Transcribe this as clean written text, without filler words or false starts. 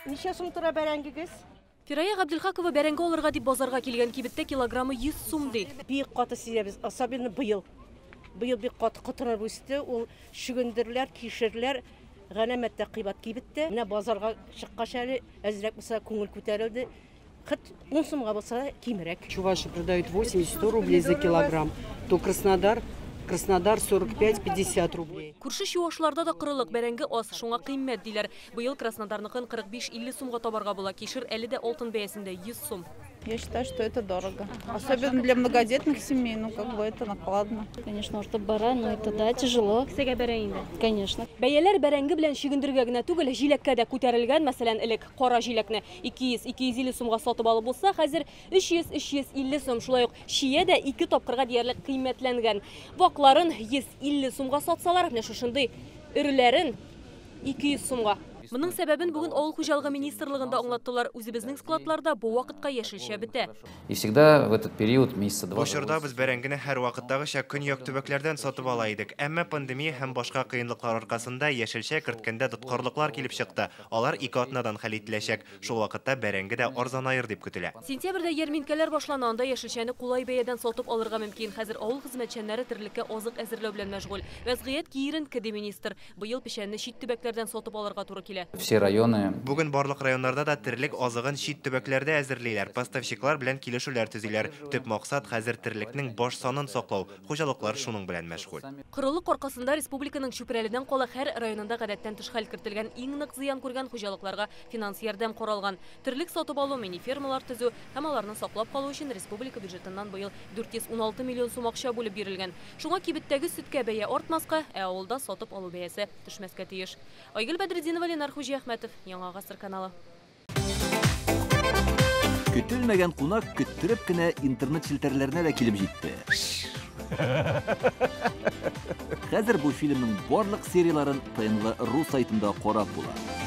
Ничә сум тора бәрәңгегез? Фирая Габделхакова бәрәңге алырга дип базарга килгән. Кибеттә килограммы 100 сум ди. Бик каты сизәбез, особенно быел. Быел бик каты котырынып үсте. Ул чөгендерләр, кишерләр галәмәт тә кыйбат кибеттә. Менә базарга чыккач әле әзрәк булса күңел күтәрелде. Хет 10 сумга булса да кимрәк. Чуваши продают 80-100 рублей за килограмм, то Краснодар 45-50 рублей. Күрше чувашларда да корылык, бәрәңге аз, шуңа кыйммәт диләр. Быел Краснодарныкын 45-50 сумга табарга була. Кишер әле дә алтын бәясендә 100 сум. Я считаю, что это дорого. Особенно для многодетных семей, ну как бы это накладно. Конечно, артып бара, но это да, тяжело. Кесәгә бәрә инде. Конечно. Бәяләр бәрәңге белән чөгендергә генә түгел, җиләккә дә күтәрелгән. Мәсәлән, элек кара җиләкне 200-250 сумга сатып алып булса, хәзер 300-350 сум. Шулай ук чия дә 2 тапкырга диярлек кыйммәтләнгән. Вакларын 150 сумга сатсалар, менә шушындый өреләрен 200 сумга. Моның сәбәбен бүген Авыл хуҗалыгы министрлыгында аңлаттылар. Үзебезнең складларда бу вакытка яшелчә бетә. И всегда в этот период месяца два. Бу чорда без бәрәңгене һәр вакыттагыча көньяк төбәкләрдән сатып ала идек. Әмма пандемия һәм башка кыенлыклар аркасында яшелчә керткәндә тоткарлыклар килеп чыкты. Алар 2 атнадан хәл ителәчәк. Шул вакытта бәрәңге дә арзанаер дип көтелә. Сентябрьдә ярминкәләр башлана, анда яшелчәне кулай бәядән сатып алырга мөмкин. Хәзер авыл хезмәтчәннәре терлеккә азык әзерләү белән мәшгуль. Вәзгыять киеренке, ди министр. Быел печәнне чит төбәкләрдән сатып алырга туры килә. Все районы. Бүген барлык районнарда да терлек азыгын чит төбәкләрдә әзерлиләр, поставщиклар белән килешүләр төзиләр. Төп максат хәзер терлекнең баш санын саклау. Хуҗалыклар шуның белән мәшгуль. Корылык аркасында республиканың Чүпрәледән кала һәр районында гадәттән тыш хәл кертелгән. Иң нык зыян күргән хуҗалыкларга финанс ярдәм каралган. Терлек сатып алу, мини-фермалар төзү һәм аларны саклап калу өчен республика бюджетыннан быел 416 миллион сум акча бүлеп бирелгән. Шуңа кибеттәге сөткә бәя артмаска, ә авылда сатып алу бәясе төшмәскә тиеш. Айгөл Бәдретдинова, Ленар Хуҗиәхмәтов, Яңа Гасыр каналы. Көтелмәгән кунак көттереп кенә интернет челтәрләренә дә килеп җитте. Хәзер бу фильмның барлык серияларын ТНВ ру сайтында карап була.